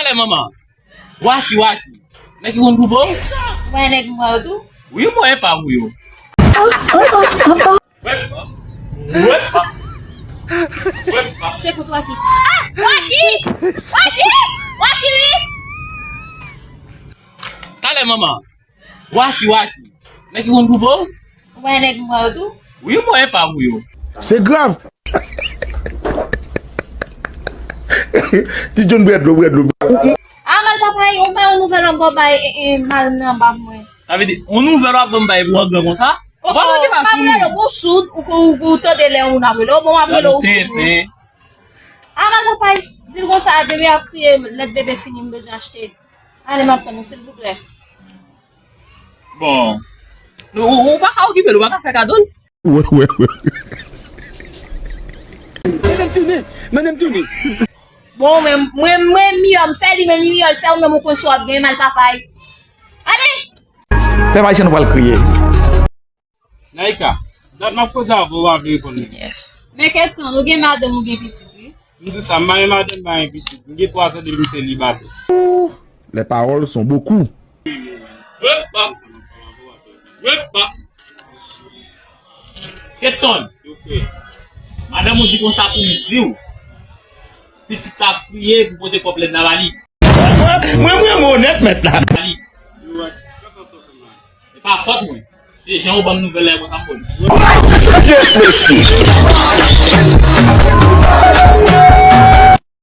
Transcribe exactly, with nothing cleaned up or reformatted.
Talè manman. Waki, waki. Nèg ki konn koupe w? Mwen nèg mwen yo tou. Wi, mwen pa pou yo. Wep, wep, wep. Se pou Waki. Ah, Waki! Waki! Waki, wi! Talè manman. Waki, waki. Nèg ki konn koupe w? Mwen nèg mwen yo tou. Wi, mwen pa pou yo. Se grav. Ti John bwè dlo, bwè dlo. A mal papay, ou pa yon nouvèl w ap bay, e, e, mal nan ba mwen. Sa vle di, yon nouvèl w ap ban m bay pou w an gran konsa? Ou pa manke pa sou nou. Ou soud, ou, ou, ou tande lè yon moun ap rele w, bon, w ap rele w soud. A mal papay, di l konsa, bebe ap kriye, lèt bebe fini, m bezwen achte. Ale, m ap tann ou, silvouplè. Bon. Ou, ou, ou pa ka okipe l, ou pa ka fè kado l. Wè, wè, wè. Madanm tounen, madanm tounen. Bon, men mwen, mwen, miyò m fè li, men miyò l fè ou menm ou konn si w ap gen mal papay. Ale! Pèp ayisyen nou pral kriye. Naïka, dat m ap koze avè w, ou pa vle reponn mwen. Men Ketson, ou gen madanm, ou gen pitit, wi. M di w sa, m pa gen madanm, m pa gen pitit. M gen twa zan depi m selibatè. Les paroles sont beaucoup. Epa! Epa! Ketson! Yo, frè. Madanm ou di konsa pou m di w. Pitit la ap kriye pou pote kòb lèt la ba li. Mwen, mwen, mwen onèt mèt la. Ba li. E pa fòt mwen. Se jan ou ban m nouvèl la, e konsa m konn. Jes mesye.